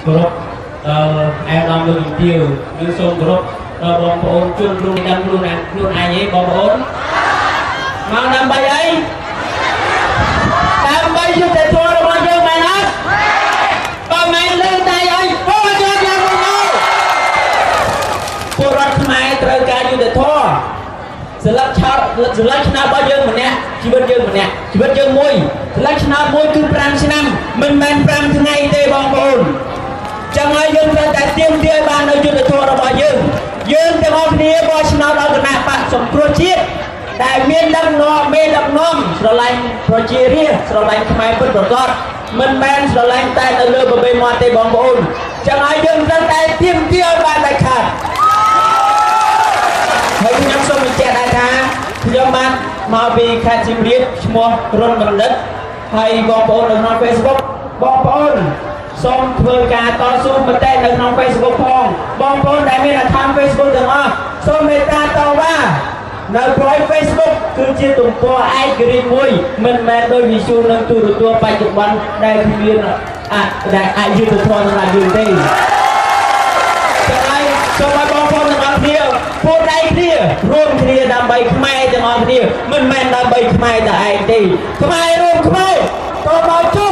គោរពដល់អាយដាមលោកជំទាវនិងសូមគោរពដល់បងប្អូនជនរួមដឹងខ្លួនឯងខ្លួនឯងឯងបងប្អូនមកដើម្បីអីដើម្បីយុត្តិធម៌របស់យើងមែនអត់បើមិនលើដៃអីបងយើងយ៉ាងមកពលរដ្ឋខ្មែរត្រូវការយុត្តិធម៌សន្លឹកឆោតសន្លឹកឆ្នោតរបស់យើងម្នាក់ជីវិតយើងម្នាក់ជីវិតយើងមួយសន្លឹកឆ្នោតមួយគឺ5ឆ្នាំមិនមែន5ថ្ងៃទេបងប្អូន ចឹងហើយយើងត្រូវតែទាមទារឲ្យបាននៅយុត្តិធម៌របស់យើងយើងទាំងអស់គ្នាបោះឆ្នោតដល់គណបក្សសង្គ្រោះជាតិដែលមានដឹកនាំមេដឹកនាំស្រឡាញ់ប្រជារាស្ត្រស្រឡាញ់ខ្មែរពិតប្រាកដមិនមែនស្រឡាញ់តែនៅលើបបេមាត់ទេបងប្អូនចឹងហើយយើងត្រូវតែទាមទារឲ្យបានដាច់ខាតហើយខ្ញុំសូមបញ្ជាក់ដែរថាខ្ញុំបានមកពីខេត្តសៀមរាបឈ្មោះរុនបណ្ឌិតហើយបងប្អូននៅក្នុង Facebook បងប្អូនសូមធ្វើការតស៊ូមតិនៅក្នុង Facebook ផងបងប្អូនដែលមាន account Facebook ទាំងអស់សូមមេត្តាតវ៉ានៅព្រោះ Facebook គឺជាទំព័រឯករាជ្យមួយមិនមែនដោយវិទ្យុនិងទូរទស្សន៍បច្ចុប្បន្នដែលគ្មានអដែលអយុត្តិធម៌សម្រាប់យើងទេចឹងហើយសូមឲ្យបងប្អូនទាំងអស់គ្នាពួតដៃគ្នារួមគ្នាដើម្បីខ្មែរទាំងអស់គ្នាមិនមែនដើម្បីខ្មែរតែឯងទេខ្មែររួមខ្មែរតបមកជុំ